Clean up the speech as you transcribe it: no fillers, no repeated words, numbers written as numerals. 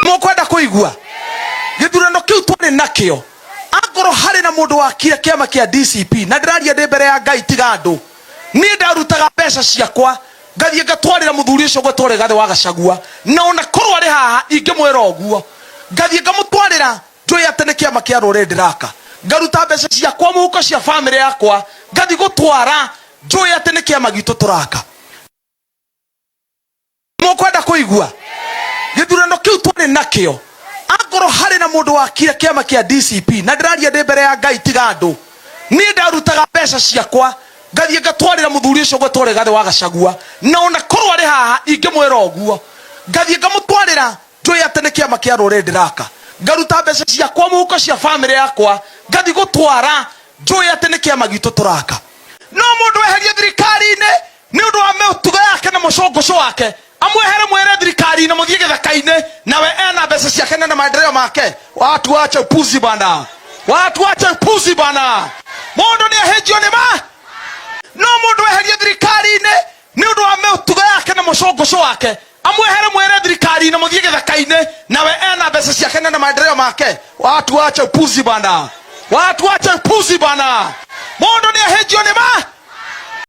Mũkwenda kũigua gĩthurano kĩu twarĩ nakĩo, angorwo harĩ na mũndũ wakire kĩama kĩa DCP, na ndĩraria ndĩ mbere ya Ngai tiga andũ, niĩ ndarutaga mbeca ciakwa ngathiĩ ngatwarĩra mũthuri ũcio gwetwo Rigathĩ wa Gachagua, na ona korwo arĩ haha ingĩmwĩra ũguo, ngathiĩ ngamũtwarĩra njũĩ atĩ nĩ kĩama kĩa rũrĩrĩ ndĩraka, ngaruta mbeca ciakwa mũhuko cia bamĩrĩ yakwa ngathiĩ gũtwara njũĩ atĩ nĩ kĩama gitũ tũraka. Mũkwenda kũigua gĩthurano kĩu twarĩ nakĩo, angorwo harĩ na mũndũ wakire kĩama kĩa DCP, na ndĩraria ndĩ mbere ya Ngai tiga andũ, niĩ ndarutaga mbeca ciakwa ngathiĩ ngatwarĩra mũthuri ũcio gwetwo Rigathĩ wa Gachagua, na ona korwo arĩ haha ingĩmwĩra ũguo, ngathiĩ ngamũtwarĩra njũĩ atĩ nĩ kĩama kĩa rũrĩrĩ ndĩraka, ngaruta mbeca ciakwa mũhuko cia bamĩrĩ yakwa ngathiĩ gũtwara njũĩ atĩ nĩ kĩama gitũ tũraka. No mũndũ eherie thirikari-inĩ nĩ ũndũ wa mĩtugo yake na mũcũngũcũ wake, amwehere mwere thirikari-inĩ mũthiĩ gĩthaka-inĩ, nawe ena mbeca ciake na maendeleo make. Watu wache upuzi bana, watu wache upuzi bana. Mũndũ nĩ ahĩnjio nĩ ma no mũndũ eherie thirikari-inĩ nĩ ũndũ wa mĩtugo yake na mũcũngũcũ wake, amwehere mwere thirikari-inĩ mũthiĩ gĩthaka-inĩ, nawe ena mbeca ciake na maendeleo make. Watu wache upuzi bana, watu wache upuzi bana. Mũndũ nĩ ahĩnjio nĩ ma.